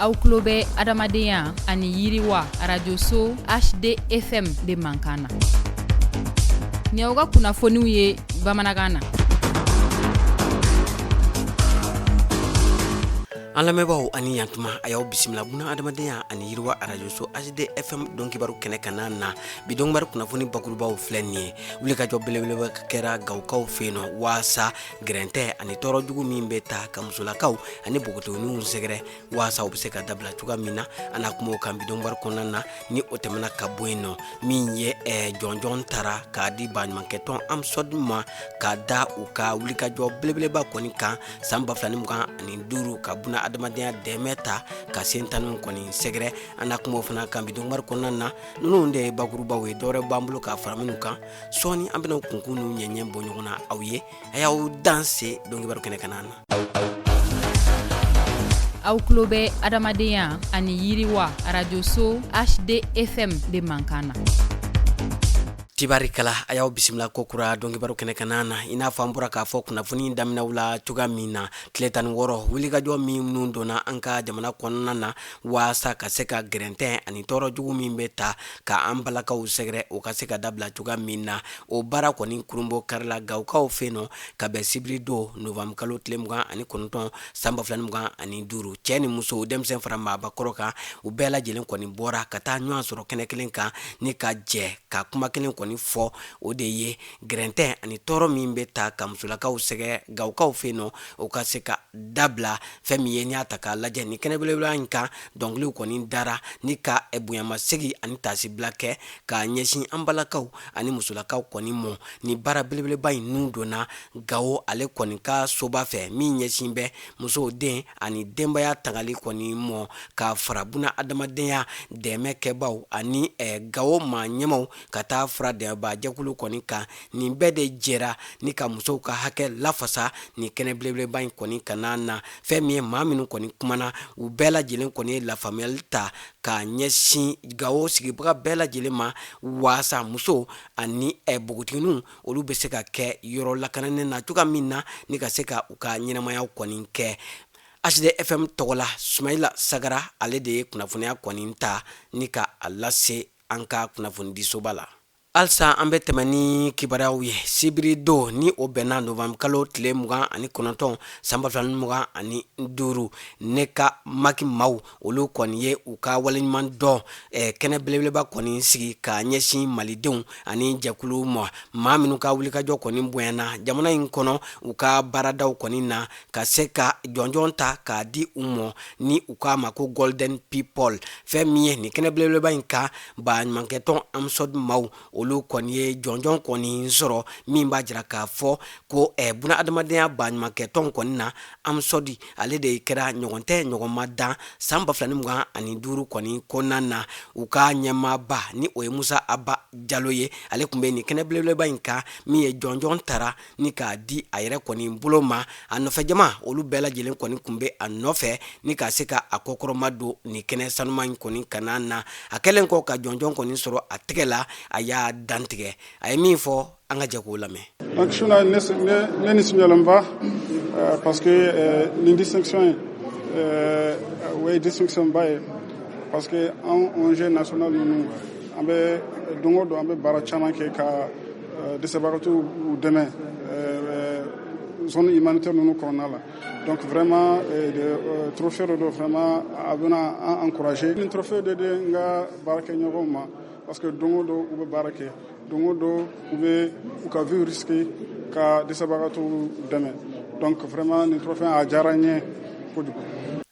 Aw tulo bɛ adamadenya ani yiriwa arajoso HDFM de mankan na. Nin y'aw ka kunnafoniw ye bamanankan na. An lamɛnbaaw ani yantuma, a y'aw bisimila buna adamadenya ani yiriwa arajoso HDFM donkibaru kɛnɛ kan na. Bi donkibaru kunnafoni bakurubaw filɛ nin ye. Wulikajɔ belebeleba kɛra Gawokaw fɛ yen nɔ waasa gɛrɛntɛ ani tɔɔrɔ jugu min bɛ taa ka musolakaw ani npogotigininw sɛgɛrɛ waasa u bɛ se ka dabila cogoya min na. An na kuma o kan bi donkibaru kɔnɔna na. Ni o tɛmɛna ka bɔ yen nɔ, min ye jɔnjɔn tara k'a di baɲumankɛtɔn AMSODE ma ka da u ka wulikajɔ belebeleba kɔni kan san 2025, ka buna adamadenya dɛmɛ ta ka sentanw kɔni sɛgɛrɛ. An na kuma o fana kan bi donkibaru kɔnɔna na. Ninnu de ye bakurubaw ye, dɔwɛrɛ b'an bolo k'a fara minnu kan sɔɔni. An bɛna kunkun n'u ɲɛɲɛ bɔ ɲɔgɔn na aw ye. A y'aw danse donkibaru kɛnɛ kan na. Aw tulo bɛ adamadenya ani yiriwa arajoso HDFM de mankan na. Tibarikala, a y'aw bisimila ko kura donkibaru kɛnɛ kan na. I n'a fɔ an bɔra k'a fɔ kunnafoni daminɛw la cogoya min na, tile 16 wulikajɔ minnu donna an ka jamana kɔnɔna na waasa ka se ka gɛrɛntɛ ani tɔɔrɔ jugu min bɛ ta ka an balakaw sɛgɛrɛ, o ka se ka dabila cogoya min na, o baara kɔni kurunbon karila Gawokaw fɛ yen nɔ ka bɛn sibiri don novembre kalo tile 29 san 2025. Cɛ ni muso, denmisɛn fara maabakɔrɔ kan, u bɛɛ lajɛlen kɔni bɔra ka taa ɲɔgɔn sɔrɔ kɛnɛ kelen kan ni ka jɛ ka kuma kelen kɔni fɔ. O de ye gɛrɛntɛ ani tɔɔrɔ min bɛ ta ka musolakaw sɛgɛrɛ Gawokaw fɛ yen nɔ, o ka se ka dabila. Fɛn min ye, n'i y'a ta k'a lajɛ ni kɛnɛ belebeleba in kan, dɔnkiliw kɔni dara ni ka bonyamasegin ani taasibila kɛ k'a ɲɛsin an balakaw ani musolakaw kɔni mɔ. Ni baara belebeleba in nun donna Gawo ale kɔni ka soba fɛ min ɲɛsin bɛ musow, den ani denbaya tangali kɔni mɔ, ka fara buna adamadenya dɛmɛ kɛbaw ani Gawo maa ɲɛmaw ka taa fara dɛmɛbaajɛkulu kɔni kan. Nin bɛɛ de jɛra ni ka musow ka hakɛ lafasa ni kɛnɛ belebeleba in kɔni kan na. Fɛn min ye, maa minnu kɔni kumana, u bɛɛ lajɛlen kɔni ye lafaamuyali ta k'a ɲɛsin Gawo sigibaga bɛɛ lajɛlen ma waasa muso ani npogotigininw olu bɛ se ka kɛ yɔrɔ lakananen na cogoya min na ni ka se ka u ka ɲɛnamaya kɔni kɛ. HDFM tɔgɔ la, Sumayila Sagara ale de ye kunnafoniya kɔni ta ni ka a lase an ka kunnafonidisoba la. Halisa an bɛ tɛmɛ ni kibaruyaw ye. Sibiri don ni o bɛnna novembre kalo tile 29 san 2025, ne ka maki maaw olu kɔni ye u ka waleɲuman dɔn kɛnɛ belebeleba kɔni sigi ka ɲɛsin malidenw ani jɛkulu ma, maa minnu ka wulikajɔ kɔni bonyana jamana in kɔnɔ u ka baaradaw kɔni na, ka se ka jɔnjɔn ta k'a di u mɔ ni u k'a ma ko Golden People. Fɛn min ye, nin kɛnɛ belebeleba in kan, baɲumankɛtɔn AMSODE maaw olu kɔni ye jɔnjɔn kɔni sɔrɔ min b'a jira k'a fɔ ko buna adamadenya baɲumankɛtɔn kɔni na, AMSODE ale de kɛra ɲɔgɔn tɛ ɲɔgɔn ma dan san 2025 kɔni kɔnɔna na. U ka ɲɛmaaba ni o ye Musa Aba Jalo ye, ale tun bɛ nin kɛnɛ belebeleba in kan min ye jɔnjɔn tara ni k'a di a yɛrɛ kɔni bolo ma. A nɔfɛ jama olu bɛɛ lajɛlen kɔni tun bɛ a nɔfɛ ni ka se ka a kɔkɔrɔma don nin kɛnɛ sanuman in kɔni kana na. A kɛlen kɔ ka jɔnjɔn kɔni sɔrɔ a tɛgɛ la, a y'a dantigɛ. A ye min fɔ, an ka jɛ k'o lamɛn. Donc su na ne nisɔndiyalenba parce que nin distinction in, o ye distinction ba ye, parce que an ONG national ninnu, an bɛ don o don an bɛ baara caman kɛ ka dɛsɛbagatɔw dɛmɛ zone humanitaire ninnu kɔnɔna la. Donc vraiment, trophée dɔ don, vraiment a bɛna an encourager. Nin trophée de di n ka baarakɛɲɔgɔnw ma, parce que don o don u bɛ baara kɛ, don o don u bɛ u ka vie risquer ka dɛsɛbagatɔw dɛmɛ. Donc vraiment, nin trophée a diyara n ye kojugu.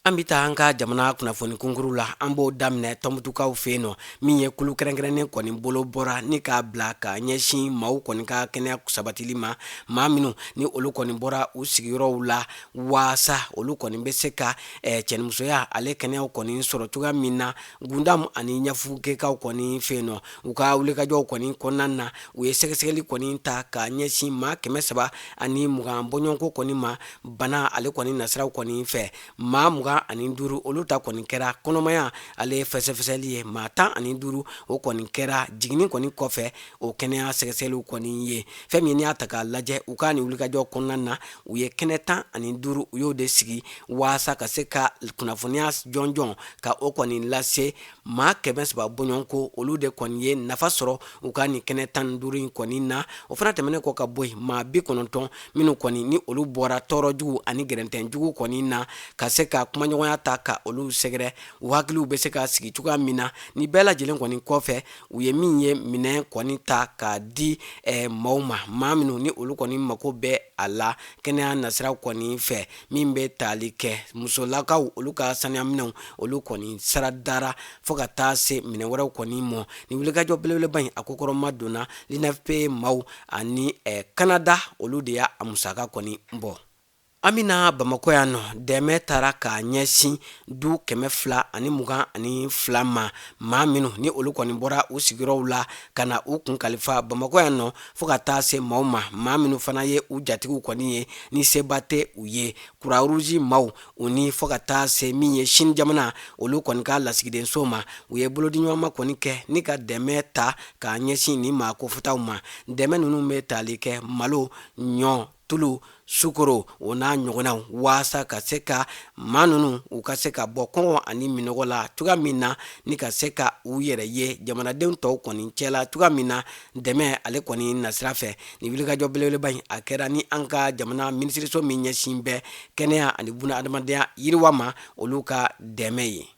An bɛ taa an ka jamana kunnafoni kunkuru la. An b'o daminɛ Tɔnbutukaw fɛ yen nɔ, min ye kulu kɛrɛnkɛrɛnnen kɔni bolo bɔra ni k'a bila ka ɲɛsin maaw kɔni ka kɛnɛya sabatili ma, maa minnu ni olu kɔni bɔra u sigiyɔrɔw la, waasa olu kɔni bɛ se ka cɛnimusoya ale kɛnɛyaw kɔni sɔrɔ cogoya min na Gundamu ani Ɲafugekaw kɔni fɛ yen nɔ. U ka wulikajɔw kɔni kɔnɔna na, u ye sɛgɛsɛgɛli kɔni ta ka ɲɛsin maa 320 bɔɲɔgɔnko kɔni ma bana ale kɔni nasiraw kɔni fɛ. Maa mugan 15 olu ta kɔni kɛra kɔnɔmaya ale fɛsɛfɛsɛli ye. Maa 15 o kɔni kɛra jiginni kɔni kɔfɛ o kɛnɛya sɛgɛsɛgɛliw kɔni ye. Fɛn min n'i y'a ta k'a lajɛ, u ka nin wulikajɔ kɔnɔna na, u ye kɛnɛ 15 u y'o de sigi waasa ka se ka kunnafoniya jɔnjɔn ka o kɔni lase maa 300 bɔɲɔgɔnko. Olu de kɔni ye nafa sɔrɔ u ka nin kɛnɛ 15 in kɔni na. O fana tɛmɛnen kɔ ka bɔ yen, maa 90 minnu kɔni ni olu bɔra tɔɔrɔ jugu ani gɛrɛntɛn jugu kɔni na, ka se ka kumaɲɔgɔnya ta ka olu sɛgɛrɛ, u hakiliw bɛ se ka sigi cogoya min na. Ni bɛɛ lajɛlen kɔni kɔfɛ, u ye min ye minɛn kɔni ta k'a di maaw ma, maa minnu ni olu kɔni mako bɛ a la kɛnɛya nasira kɔni fɛ, min bɛ tali kɛ musolakaw olu ka sanuyaminɛnw, olu kɔni sara dara fo ka taa se minɛn wɛrɛw kɔni mɔ. Ni wulikajɔ belebeleba in a kokɔrɔma donna l'UNFPA maaw ani Kanada, olu de y'a musaka kɔni bɔ. An bɛna Bamakɔ yan nɔ, dɛmɛ taara k'a ɲɛsin du 222 ma, maa minnu ni olu kɔni bɔra u sigiyɔrɔw la ka na u kun kalifa Bamakɔ yan nɔ, fo ka taa se maaw ma, maa minnu fana ye u jatigiw kɔni ye ni seba tɛ u ye. Croix-Rouge maaw u ni fo ka taa se min ye Chine jamana olu kɔni ka lasigidenso ma, u ye bolodiɲɔgɔnma kɔni kɛ ni ka dɛmɛ ta k'a ɲɛsin nin maa kofɔtaw ma. Dɛmɛ ninnu bɛ tali kɛ malo, ɲɔ, tulu, sukoro o n'a ɲɔgɔnnaw, waasa ka se ka maa ninnu u ka se ka bɔ kɔngɔ ani minɔgɔ la cogoya min na, ni ka se ka u yɛrɛ ye jamanadenw tɔw kɔni cɛla cogoya min na dɛmɛ ale kɔni nasira fɛ. Nin wulikajɔ belebeleba in a kɛra ni an ka jamana minisiriso min ɲɛsin bɛ kɛnɛya ani buna adamadenya yiriwa ma, olu ka dɛmɛ ye.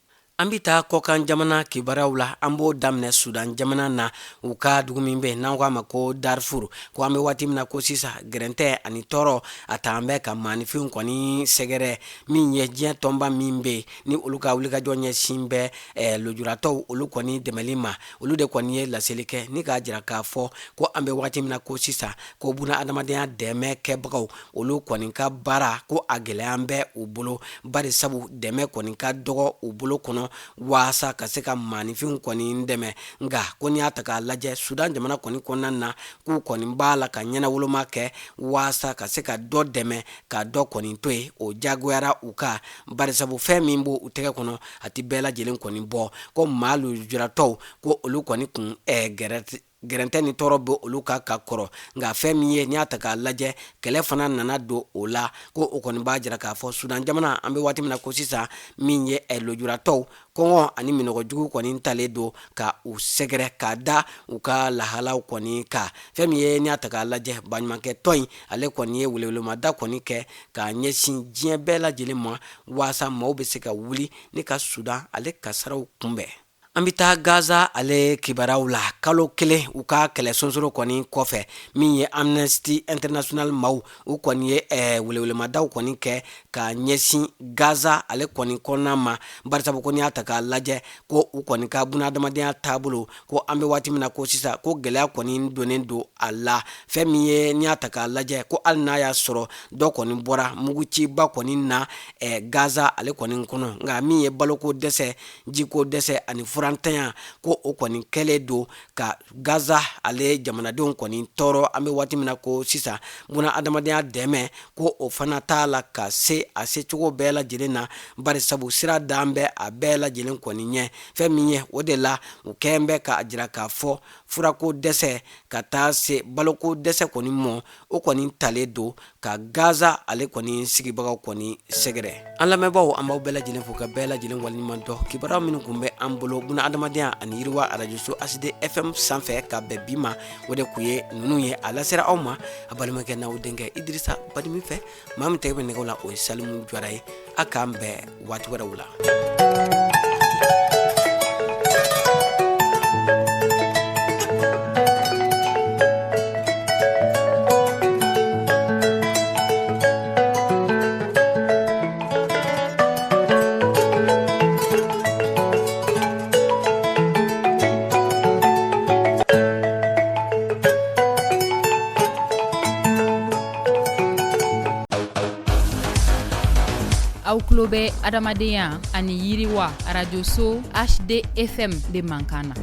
An bɛ taa kɔkan jamana kibaruyaw la. An b'o daminɛ Sudan jamana na, u ka dugu min bɛ n'an ko a ma ko Darfur, ko an bɛ waati min na ko sisan gɛrɛntɛ ani tɔɔrɔ a t'an bɛ ka maaninfinw kɔni sɛgɛrɛ. Min ye diɲɛ tɔnba min bɛ yen ni olu ka wulikajɔ ɲɛsin bɛ lujuratɔw olu kɔni dɛmɛli ma, olu de kɔni ye laseli kɛ ni k'a jira k'a fɔ ko an bɛ waati min na ko sisan ko buna adamadenya dɛmɛ kɛbagaw olu kɔni ka baara ko a gɛlɛya bɛ u bolo, bari sabu dɛmɛ kɔni ka dɔgɔ u bolo kɔnɔ waasa ka se ka maaninfinw kɔni dɛmɛ. Nka ko n'i y'a ta k'a lajɛ Sudan jamana kɔni kɔnɔna na, k'u kɔni b'a la ka ɲɛnawoloma kɛ waasa ka se ka dɔ dɛmɛ ka dɔ kɔni to yen, o jagoyara u kan, bari sabu fɛn min b'u tɛgɛ kɔnɔ a tɛ bɛɛ lajɛlen kɔni bɔ. Ko maa lujuratɔw ko olu kɔni kun gɛrɛ gɛrɛntɛ ni tɔɔrɔ bɛ olu kan ka kɔrɔ. Nka fɛn min ye n'i y'a ta k'a lajɛ, kɛlɛ fana nana don o la, ko o kɔni b'a jira k'a fɔ Sudan jamana an bɛ waati min na ko sisan min ye lujuratɔw kɔngɔ ani minɔgɔ jugu kɔni talen don ka u sɛgɛrɛ ka da u ka lahalaw kɔni kan. Fɛn min ye n'i y'a ta k'a lajɛ, baɲumankɛ tɔn in ale kɔni ye welewelemada kɔni kɛ k'a ɲɛsin diɲɛ bɛɛ lajɛlen ma waasa maaw bɛ se ka wuli ni ka Sudan ale kasaraw kunbɛn. An bɛ taa Gaza ale kibaruyaw la. Kalo kelen u ka kɛlɛ sonsoro kɔni kɔfɛ, min ye Amnesty International maaw u kɔni ye welewelemadaw kɔni kɛ ka ɲɛsin Gaza ale kɔni kɔnɔna ma, barisabu ko n'i y'a ta k'a lajɛ ko u kɔni ka bunadamadenya taabolo ko an bɛ waati min na ko sisan ko gɛlɛya kɔni donnen don a la. Fɛn min ye n'i y'a ta k'a lajɛ ko hali n'a y'a sɔrɔ dɔ kɔni bɔra muguciba kɔni na Gaza ale kɔni kɔnɔ, nka min ye baloko dɛsɛ, jiko dɛsɛ ani furantanya ko o kɔni kɛlen don ka Gaza ale jamanadenw kɔni tɔɔrɔ an bɛ waati min na ko sisan. Buna adamadenya dɛmɛ ko o fana t'a la ka se a secogo bɛɛ lajɛlen na, bari sabu sira dan bɛ a bɛɛ lajɛlen kɔni ɲɛ. Fɛn min ye o de la u kɛn bɛ k'a jira k'a fɔ furako dɛsɛ ka taa se baloko dɛsɛ kɔni mɔ, o kɔni talen don ka Gaza ale kɔni sigibagaw kɔni sɛgɛrɛ. An lamɛnbaaw, an b'aw bɛɛ lajɛlen fo ka bɛɛ lajɛlen waleɲuman dɔn. Kibaruya minnu kun bɛ an bolo buna adamadenya ani yiriwa arajoso HD FM sanfɛ ka bɛn bi ma, o de kun ye ninnu ye. A lasera aw ma a balimakɛ n'aw denkɛ Idirisa Badimi fɛ. Maa min tɛgɛ bɛ nɛgɛw la, o ye Salimu Jara ye. A k'an bɛn waati wɛrɛw la. Aw tulo bɛ adamadenya ani yiriwa arajoso HD FM de mankan na.